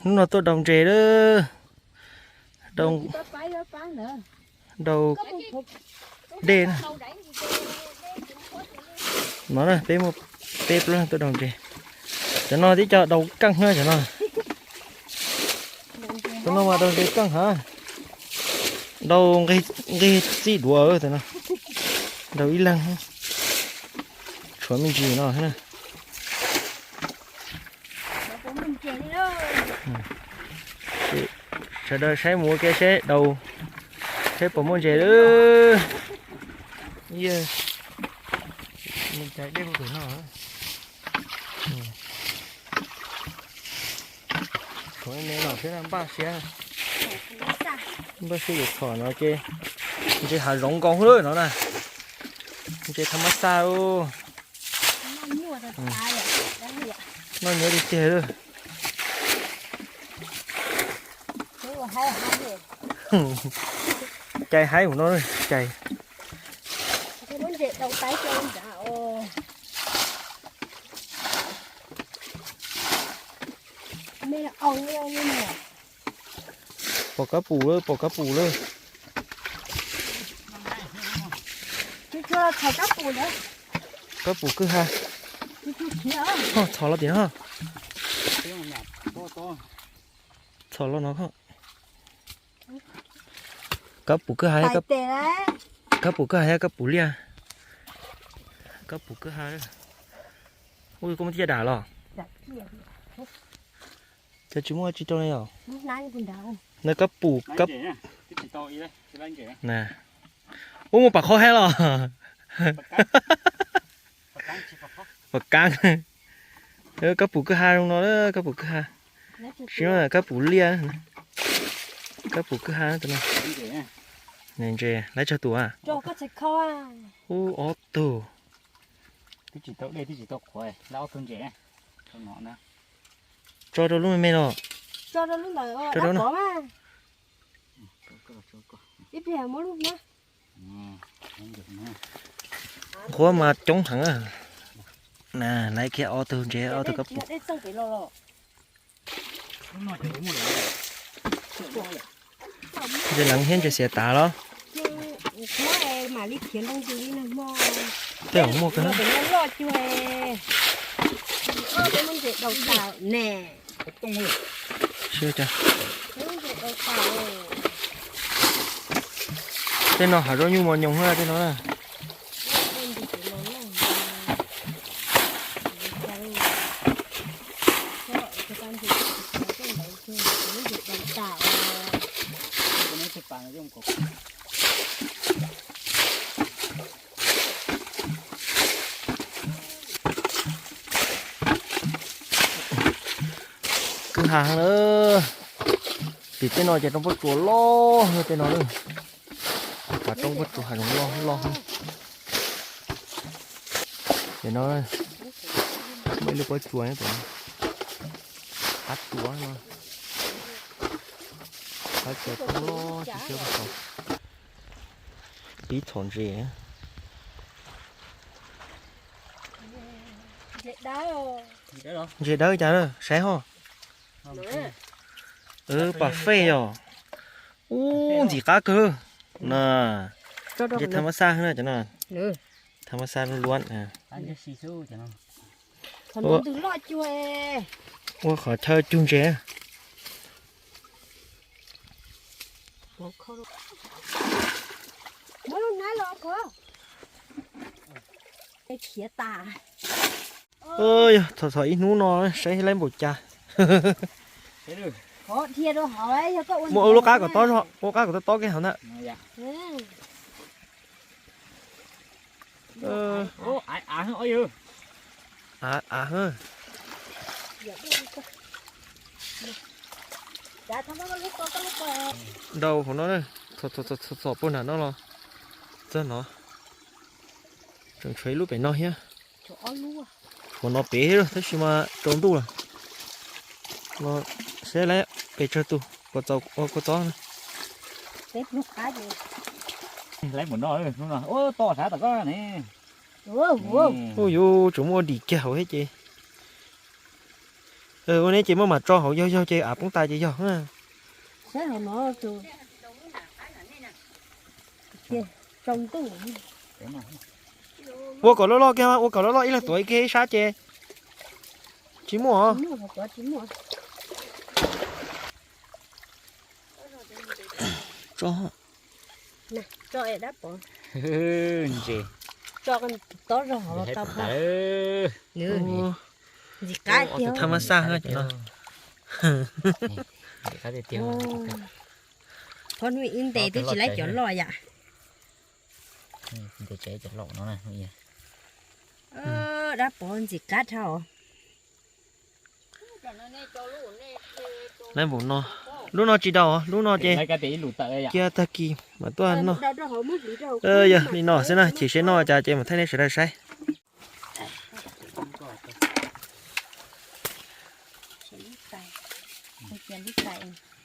Hnub no tuaj daus ntses lawm. Daus, daus dej na. No na, peb muaj peb plaub leeg tuaj daus ntses. Cov no tib co daus keej na cov no. Cov no mas daus ntses keej hab. Daus nqig txij duav tus no. Daus ib leeg. Tshuav me ntsis no na. Sawv daws saib mus ua ke seb daus, seb puas muaj ntses lawm. Yog, cais dej puag pem no. Tshuav me me no seb npaj siab, npaj siab yuav txhom no ces ntses hav zoov nkaus lawm no na. Ntses tha mab xaj. Noj nyob tiag tiag lawm. Cais haib mus no, cais. Pom kab pum lawm, pom kab pum lawm. Kab pum kwj ha. Txhom los tim no. Txhom los no. Kab pum kwj ha, kab pum kwj ha, kab pum liaj. Kab pum kwj ha. Ua koj muab tiaj dam los. Cov tsis muaj tsis rau li os. Nws kab pum kab. Ub, muaj pam qhov hab los. Pam kaab. Kab pum kwj ha zoo no, kab pum kwj ha. Tsis, kab pum liaj. Kab pum kwj ha tus no. Ntses lawv tsawg tus a? Ub, ob tug. Tso rau lub me me no. Tso rau lub ntawd. Qhuav mas coob heev. Lawv kiag ob tug ntses, ob tug kab pum. Ntses leev thiab ntses xiav tav los? Tej zaum muaj kawg. Tej no hav zoov nyuj mos nyoos na tej no na. Kwj ha na. Tim tej no ces roob pob tsuas loj tej no na. Hav roob pob tsuas hav zoov loj loj. Ces no muaj ib lub pob tsuas, qab tsuas no. Qab tsuas toob loj tsis siab. Pib txhom ntses. Ntses dawb cas saib ho. Pam fej yog. Ub, ntxim qab kawg. Ntses tha mab xaj na cov no. Tha mab xaj luab. Ua qhov chaw cug ntses. Yog txhom txhom ib hnub no saib laib npaum cas. Muab ua lub qab kom tob, ua qab kom tob tob kiag hov ntag. Av, av. Ntau hauv no, txhom txhom puag nram no los txog no. Tseem tshuav ib lub pem no thiab. Tshuav no pem tab sis mas tsaus ntuj lawm. Los saib lawv pes tsawg tus puas txaus ua kua txob na. Lawv mus no, hnub no ua toj sav tom koj ne. Ub, yus tseem muaj dim kiag hauv thiab ces. Ua neb ces muab mam tso hauv, yog yog ces av poob tas ces yog. Ua kom loj loj kiag, ua kom loj loj ib leeg tuav ib ke ib sab ces tsis muaj. Ntses, tob zog hov los tau. Ntxim qab tiag. Tham mas xaj cov no. Qhov hnub ib ntes twb tsis laib cov loj yam. Dab pov ntxim qab dhau. Lawv npaum no, lub no tsis daus, lub no ces cia tag kis mam tuaj noj. Yog li no xwb na, chim seb noj cas ces mam thaij nej sawv daws saib. Lub tais, cia lub tais.